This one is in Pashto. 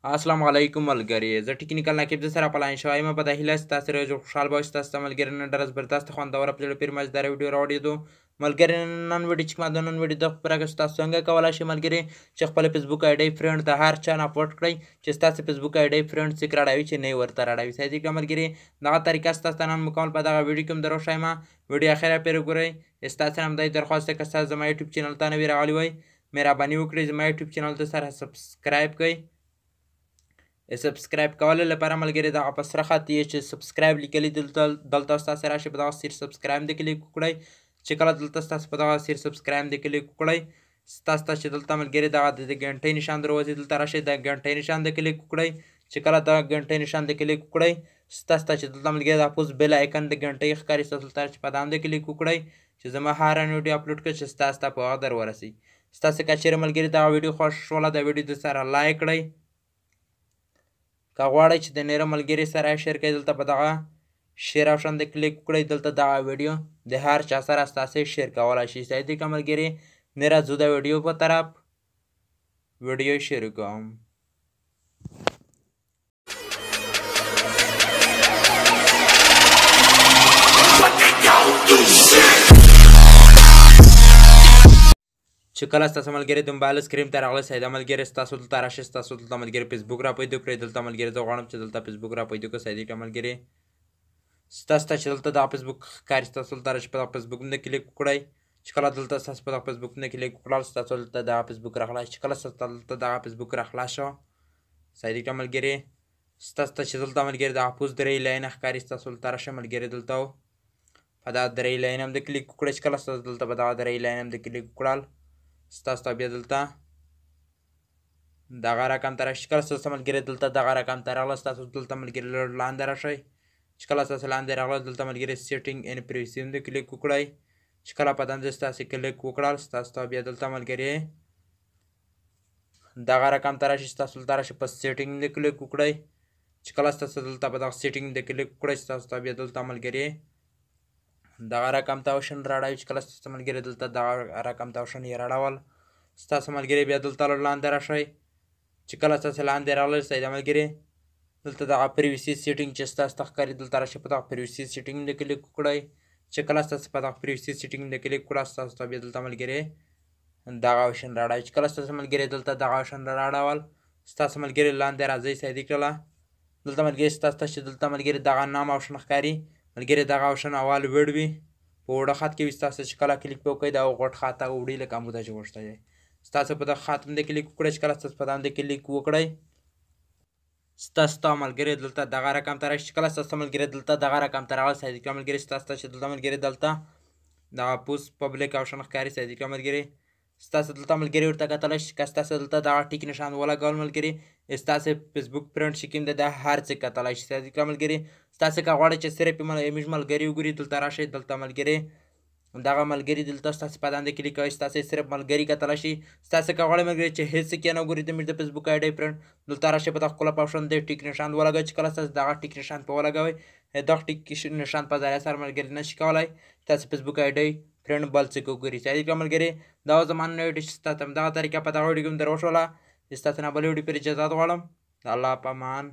السلام علیکم ملګری، زه ټیکنیکل نقیب د سره پلاین شوی ما په دا هیله چې تاسو روغ خوشحال به اوسئ. تاسو ته ملګری نن ډېره زبردست خوندوره په زړه پورې مزیداره ویډیو راوړې دو. ملګری نن ویډیو چې ما د نن ویډیو د خبره کې تاسو څنګه کولای شئ ملګری چې خپل فیسبوک آی ډي فرند د هر چا نه پټ کړئ چې تاسو فیسبوک آی ډي فرند څخه راړوي چې نه ورته راړوي. صحیح دی ملګری، دغه طریقه تاسو نن مکمل په دغه ویډیو کې درو شایم. ویډیو اخره پورې وګورئ. تاسو هم د درخواست که تاسو زما یوټیوب چینل ته نوي راغلي وئ، مهرباني وکړئ زما یوټیوب چینل ته سره سبسکرایب کړئ. سبسکرایب کولو لپاره ملګری دغه په سره خط یې چې سبسکرایب لیکلی دلته ستاسو راشي، په دغه سیر سبسکرایب د کلیک وکړئ. چې کله دلته ستاسو په دغه سیر سبسکرایب د کلیک وکړئ، ستاسو ته چې دلته ملګری دغه د ګنټې نشان دروځي، دلته راشي د ګنټې نشان د کلیک وکړئ. چې کله د ګنټې نشان د کلیک وکړئ، ستاسو ته چې دلته ملګری د پوز بیل آیکن د ګنټې ښکاري، ستاسو دلته چې په دام د کلیک وکړئ چې زما هر ویډیو اپلوډ کړم چې ستاسو ته په وخت در ورسي. ستاسو که چېرې ملګری دا ویډیو خوښ شوله، دا ویډیو د سره لایک کړئ. که غواړئ چې د نورو ملګري سره شیر کړئ، دلته په دغه شیر آپشن د کلیک وکړئ. دلته دغه ویډیو د هر چا سره ستاسو شیر کولای شئ. صحیح دی که ملګري، نه راځو د ویډیو په طرف، ویډیو شروع کوم. چې کله ستاسو ملګری د موبایل سکرین ته راغلی، سیده ملګری ستاسو دلته راشي، ستاسو دلته ملګری فیسبوک را پیدا کړئ. دلته ملګری زه غواړم چې دلته فیسبوک را پیدا کړم. سیده ملګری ستاسو ته چې دلته دا فیسبوک ښکاري، ستاسو دلته راشي، په دغه فیسبوک باندې کلیک وکړئ. چې کله دلته ستاسو په دغه فیسبوک باندې کلیک وکړل، ستاسو دلته دغه فیسبوک راخلاص. چې کله ستاسو دلته دغه فیسبوک راخلاص شو، سیده ملګری ستاسو ته چې دلته ملګری دغه پوز درې لاینه ښکاري، ستاسو دلته راشي ملګری دلته په دا درې لاین هم د کلیک وکړئ. چې کله ستاسو دلته په دغه درې لاین هم د کلیک وکړل، ستاسو ته بیا دلته دغه رقم ته راشي. کله ستاسو ملګری دلته دغه رقم ته راغله، ستاسو دلته ملګری لږ لاندې راشئ. چې کله ستاسو لاندې راغله، دلته ملګری سیټینګ ان پریویسي باندې کلیک وکړئ. چې کله په دنده ستاسو کلیک وکړل، ستاسو ته بیا دلته ملګری دغه رقم ته راشي. ستاسو دلته راشي، په سیټینګ باندې کلیک وکړئ. چې کله ستاسو دلته په دغه سیټینګ باندې کلیک وکړئ، ستاسو ته بیا دلته ملګری دغه رقم ته آپشن راړوي. چې کله ستاسو ملګری دلته دغه رقم ته آپشن یې راړول، ستاسو ملګری بیا دلته لږ لاندې راشئ. چې کله ستاسو لاندې راغلل، سیده ملګری دلته دغه پریویسي سیټینګ چې ستاسو ته ښکاري، دلته راشي، په دغه پریویسي سیټینګ باندې کلیک وکړئ. چې کله ستاسو په دغه پریویسي سیټینګ باندې کلیک وکړه، ستاسو ته بیا دلته ملګری دغه آپشن راړوي. چې کله ستاسو ملګری دلته دغه آپشن راړول، ستاسو ملګری لاندې راځئ. سیده کړله دلته ملګری ستاسو ته چې دلته ملګری دغه نام آپشن ښکاري، ملګری دغه آپشن اول وړ وي، په وړه خط کې وي. ستاسو چې کله کلیک په وکړئ، دا غټ خط وړي لکه موده چې غوښتی دی. ستاسو په دغه خط باندې کلیک وکړئ. چې کله ستاسو په باندې کلیک وکړئ، ستاسو ته ملګری دلته دغه رقم ته راشي. چې کله ستاسو ملګری دلته دغه رقم ته راغلی، صحیح کړه ملګری ستاسو ته چې دلته ملګری دلته دغه پوسټ پبلک آپشن ښکاري. صحیح کړه ملګری ستاسو دلته ملګری ورته کتلی شي. که ستاسو دلته دغه ټیک نشان ولګول ملګری، ستاسو فیسبوک فرند چې کوم دی دا هر څه کتلی شي. صحیح کړه ملګری ستاسو که غواړئ چې صرف ایمیج ملګری وګوري، دلته راشئ، دلته ملګری دغه ملګری دلته ستاسو په دنده کلیک کوئ، ستاسو صرف ملګری کتلی شي. ستاسو که غواړئ ملګری چې هیڅ کې نه وګوري د موږ د فیسبوک آی ډي فرند، دلته راشئ، په دغه کلپ آپشن دی ټیک نشان ولګوئ. چې کله ستاسو دغه ټیک نشان په ولګوئ، دغه ټیک نشان په ذریعه سره ملګری نشي کولای ستاسو فیسبوک آی ډي فرند بل څه وګوري. صحیح کړه ملګری، دا زما نوې ویډیو چې ستاسو دغه طریقه په دغه ویډیو کې درو شوله. ستاسو نه بل ویډیو پر اجازه غواړم. د الله په امان.